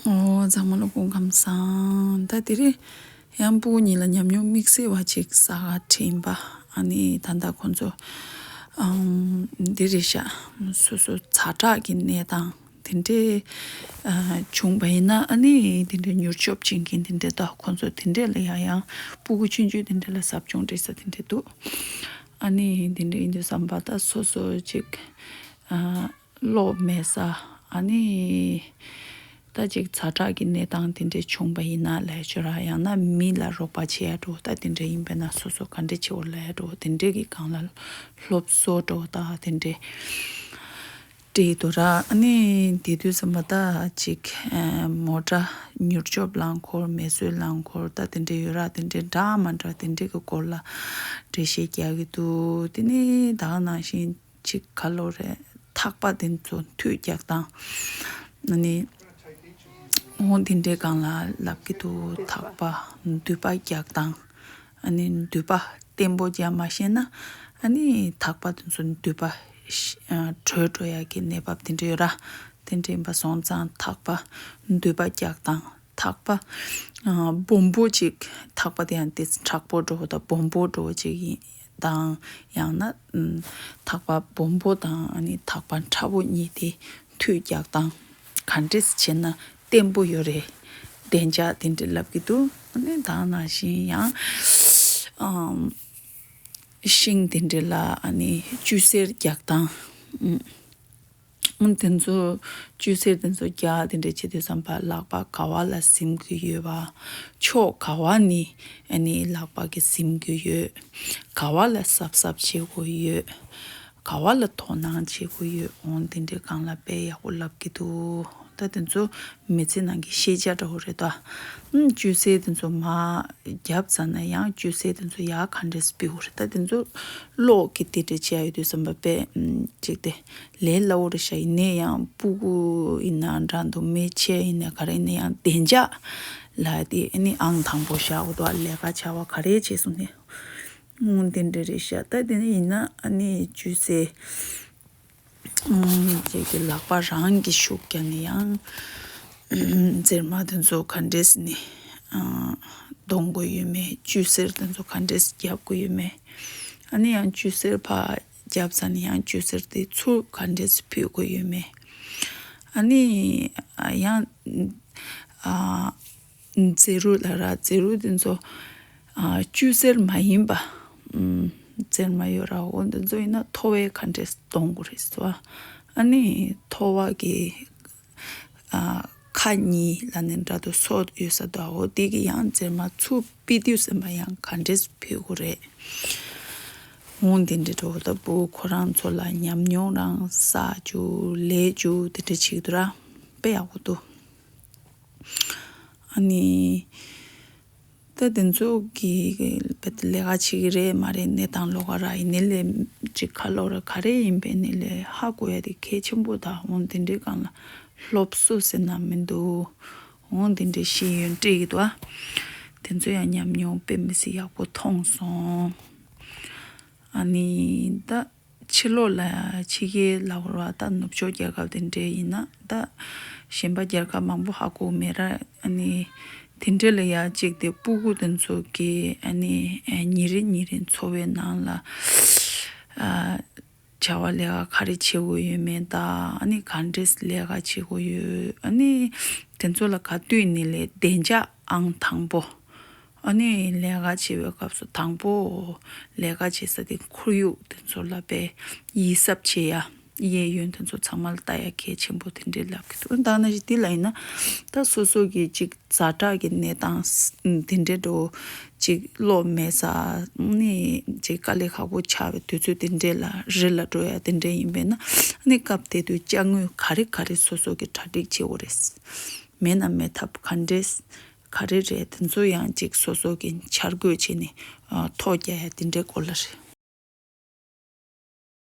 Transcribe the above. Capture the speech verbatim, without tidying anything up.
ཨོ་ཚང་མ་ལ་སྐུ་ཁམས་བཟང་། ད་དེ་རིང་ཡང་སྤུ་གུ་གཉིས་ལ་ཉམས་མྱོང་དམིགས་བསལ་བ་ཅིག་གསར་པ་དྲན་པ། ཨ་ནི་ད་ལྟ་ཁོང་ཚོ་ཨམ་འདི་རེད་ཤག་སོ་སོ་ཛ་དྲག་གི་གནས་སྟངས་དེ་འདྲས་ཨ་བྱུང་བ་ཡིན་ན། ཨ་ནི་དེ་འདྲས་མྱུར་སྐྱོབ་བྱེད་མཁན་དེ་འདྲས་ད་ཁོང་ཚོ་དེ་འདྲས་ལ་ཡང་ཡང་སྤུ་གུ་ཆུང་ཆུང་དེ་འདྲས་ལ་ཟབ་སྦྱོང་སྤྲད་ས་དེ་འདྲས་འདུག་ཨ་ནི་དེ་འདྲས་ཡིན་དུས་ཙམ་པ་ད་སོ་སོ་ཅིག་ཨ་གློག་མེད་ས། ཨ་ནི་ད་ཅིག་ཛ་དྲག་གི་གནས་སྟངས་དེ་འདྲས་བྱུང་བ་ཡིན་ན་ལབ་ཡ་ཅིག་ཡོད་ར། ཡང་ན་མི་ལ་རོགས་པ་བྱེད་ཡ་འདྲ་བོ་ད་དེ་འདྲས་ཡིན་པས་ན་སོ་སོ་ག་འདྲས་བྱེད་དགོས་ལབ་ཡ་འདྲ་བོ་དེ་འདྲས་ཀྱི་སྒང་ལ་སློབ་གསོ་འདྲ་བོ་ད་དེ་འདྲས་སྤྲད་འདུག་ར། ཨ་ནི་དེ་དུས་ཙམ་པ་ད་ཅིག་ཨ་མོ་ཊ་མྱུར་སྐྱོབ་རླངས་འཁོར། མེ་གསོད་རླངས་འཁོར་ད་དེ་འདྲས་ཡོད་ར། དེ་འདྲས་འདྲ་མ་འདྲ་དེ་འདྲས་ཀྱི་སྐོར་ལ་འགྲེལ་བཤད་རྒྱག་གི་འདུག་དེ་ནས་ད་ག་ནང་བཞིན་ཅིག་ག་ལོ་རེད། ཐག་པ་དེ་ཚོ་མཐུད་རྒྱག་སྟངས། ཨ་ནི་འོ་དེ་འདྲའི་སྒང་ལ་ལབ་ཀྱི་འདུག་ཐག་པ་མདུད་པ་རྒྱག་སྟངས། ཨ་ནི་མདུད་པ་བརྟན་པོ་རྒྱག་མ་ཤེས་ན། ཨ་ནི་ཐག་པ་དེ་ཚོ་མདུད་པ་ཤ་ཨ་བྲོས་འགྲོ་ཡག་གི་གནས་བབ་དེ་འདྲ་ཡོད་ར། དེ་འདྲ་ཡིན་པ་སོང་ཙང་ཐག་པ་མདུད་པ་རྒྱག་སྟངས། ཐག་པ་ཨ་སྦོམ་པོ་ཅིག་ཐག་པ་དེ་ཡང་ཏོག་ཙམ་མཁྲེགས་པོ་འདྲ་བོ་དང་སྦོམ་པོ་འདྲ་བོ་ཅིག་ཡིན་དང་། ཡང་ན་ཨམ་ཐག་པ་སྦོམ་པོ་དང་ཨ་ནི་ཐག་པ་ཕྲ་བོ་གཉིས་དེ་མཐུད་རྒྱག་སྟངས་ག་འདྲས་བྱས་ན་བརྟན་པོ་ཡོད་རེད། བདེ་འཇགས་དེ་འདྲས་ལབ་ཀྱི་འདུག་ཨ་ནི་ད་ནང་བཞིན་ཡང་ཨམ་ཤིང་དེ་འདྲས་ལ་ཨ་ནི་བཅུད་སེར་རྒྱག་སྟངས། ཨམ། དེ་ཚོ་བཅུད་སེར་དེ་ཚོ་རྒྱག་དེ་འདྲ་བྱེད་དུས་ཙམ་པ་ལག་པ་ག་བ་ལ་ཟིན་གྱི་ཡོད་པ། ཕྱོགས་ག་བ་ནི་ཨ་ནི་ལག་པ་གི་ཟིན་གྱི་ཡོད། ག་བ་ལ་གཟབ་གཟབ་བྱེད་དགོས་ཡོད། ག་བ་ལ་དོ་སྣང་བྱེད་དགོས་ཡོད། འོང་དེ་འདྲའི་སྒང་ལ་དཔེ་ཡག་པོ་ལབ་ཀྱི་འདུག་ད་དེ་ཚོ་མི་ཚེ་ནང་གི་ཤེས་བྱ་འདྲ་བོ་རེད་ད། ཨམ་བཅུད་སེར་དེ་ཚོ་མ་རྒྱབ་ཚར་ན་ཡང་བཅུད་སེར་དེ་ཚོ་ཡར་ག་འདྲས་སྤེལ་དགོས་རེད། ད་དེ་ཚོ་གློག་གི་དེ་འདྲ་བྱས་ཡོད་དུས་ཙམ་པ་དཔེ་ཨམ་ཅིག་དེ་ལས་སླ་བོ་རེད་ཤག་ཡིན་ནའི་ཡང་སྤུ་གུ་ཡིན་ན་འདྲ་འདུག་མི་ཆེ་ཡིན་ནའི་ག་རེ་ཡིན་ནའི་ཡང་བདེ་འཇགས་ལ་དེ་ཨ་ནི་ཨང་དང་པོ་བཞག་དགོས་འདུག་ལས་ཀ་བྱ་བ་ག་རེ་བྱས་སོང་ནས། ཨང་དེ་འདྲ་རེད་ཤག་ད་དེ་ནི་ཡིན་ན་ཨ་ནི་བཅུད་སེར་ཨང་ཅིག་གི་ལག་པ་རང་གི་ཤུགས་རྒྱག་ནས་ཡང་ཨང་གཟེར་མ་དེ་ཚོ་ག་འདྲས་ནི་ཨང་གཏོང་དགོས་ཡོད་མེད། བཅུད་སེར་དེ་ཚོ་ག་འདྲས་རྒྱབ་དགོས་ཡོད་མེད། ཨ་ནི་ཡང་བཅུད་སེར་ཕར་རྒྱབ་ཚར་ནས་ཡང་བཅུད་སེར་དེ་ཚུར་ག་འདྲས་ཕུད་དགོས་ཡོད་མེད། ཨ་ནི་ཡང་ཨ་ཛི་རུ་ལ་ར་ཛི་རུ་དེ་ཚོ་ཨ་བཅུད་སེར་མ་ཡིན་པ་ཨམ་གཟེར་མ་ཡོད་ར། འོ་དེ་ཚོ་ཡིན་ན་ཐོ་བས་ག་འདྲས་གཏོང་དགོས་རེད་ཟེར་བ། ཨ་ནི་ཐོ་བ་གི་ཨ་ཁ་གཉིས་ལ་ནི་འདྲ་འདུག་སོ་ཡོད་ས་འདུག་འོ་དེ་གི་ཡང་གཟེར་མ་ཚུར་ཕུད་དུས་ཙམ་པ་ཡང་ག་འདྲས་ཕུད་དགོས་རེད། འོང་དེ་འདྲ་འདྲ་བོ་ད་སྤུ་གུ་ཁོ་རང་ཚོ་ལ་ཉམས་མྱོང་རང་བསགས་རྒྱུ་ལས་རྒྱུ་དེ་འདྲ་བྱེད་ཀྱི་འདུག་ར། དཔེ་ཡག་པོ་འདུག་ཨ་ནི་ད་དེ་ཚོ་གི་ལས་ཀ་བྱེད་ཀྱི་རེད་མ་རེད་གནས་སྟངས་ལོགས་ཀ་ར་ཡིན་ནའི་ལས་ཅིག་ཁ་ལོ་ར་ག་རེ་ཡིན་པའི་ནི་ལས་ཧ་གོ་ཡ་དེ་གལ་ཆེན་པོ་ད། འོང་དེ་འདྲའི་སྒང་ལ་སློབ་གསོ་ཟེར་ན་མི་འདུག་འོང་དེ་འདྲའི་ཤེས་ཡོན་སྤྲད་ཀྱི་འདུག་ཨ། དེ་ཚོ་ཡང་ཉམས་མྱོང་དཔེ་མི་སྲིད་ཡག་པོ་མཐོང་སོང་། ཨ་ནི་ད་ཕྱི་ལོགས་ལ་ཕྱི་རྒྱལ་ལ་བར་བ་ད་ནུབ་ཕྱོགས་རྒྱལ་ཁབ་དེ་འདྲའི་ཡིན་ན་ད་གཞན་པ་རྒྱལ་ཁབ་མང་པོ་ཧ་གོ་མེད་ར། ཨ་ནི་དེ་འདྲ་ལ་ཡ་གཅིག་དེ་སྤུ་གུ་དེ་ཚོ་གི་ཨ་ནི་ཉིན་རེ་ཉིན་རེ་འཚོ་བའི་ནང་ལ་ཨ་བྱ་བ་ལས་ཀ་ག་རེ་བྱེད་དགོས་ཡོད་མེད་དང་། ཨ་ནི་ག་འདྲས་ལས་ཀ་བྱེད་དགོས་ཡོད། ཨ་ནི་དེ་ཚོ་ལ་ག་དུས་ནས་ལས་བདེ་འཇགས་ཨང་དང་པོ། ཨ་ནི་ལས་ཀ་བྱེད་པའི་སྐབས་སུ་དང་པོ་ལས་ཀ་བྱེད་ས་དེ་ཁོར་ཡུག་དེ་ཚོ་ལ་དཔེ་ཡིད་གཟབ་བྱེད་ཡ། གཡས་གཡོན་དེ་ཚོ་ཚང་མ་ལ་ལྟ་ཡ་གལ་ཆེན་པོ་དེ་འདྲའི་ལབ་ཀྱི་འདུག་ད་ནང་བཞིན་འདི་ལ་ཡིན་ན་ད་སོ་སོ་གི་ཅིག་ཛ་དྲག་གི་གནས་སྟངས་དེ་འདྲའི་འགྲོ་ཅིག་གློག་མེད་ས་ནི་ཅིག་དཀའ་ལས་ཁག་པོ་ཆགས་པའི་དུས་ཚོད་དེ་འདྲའི་ལ་རི་ལ་འགྲོ་ཡ་དེ་འདྲའི་ཡིན་པས་ན། ཨ་ནི་སྐབས་དེ་དུས་ཅ་དངོས་ག་རེ་ག་རེ་སོ་སོ་གི་གྲ་སྒྲིག་བྱེད་དགོས་རེད། མེད་ན་མེད་ཐབས་ག་འདྲས་ག་རེ་རེད། དེ་ཚོ་ཡང་ཅིག་སོ་སོ་གི་འཆར་འགོད་བྱས་ནས་ཨ་ཐོ་རྒྱག་ཡ་དེ་འདྲའི་སྐོར་ལ་རེད།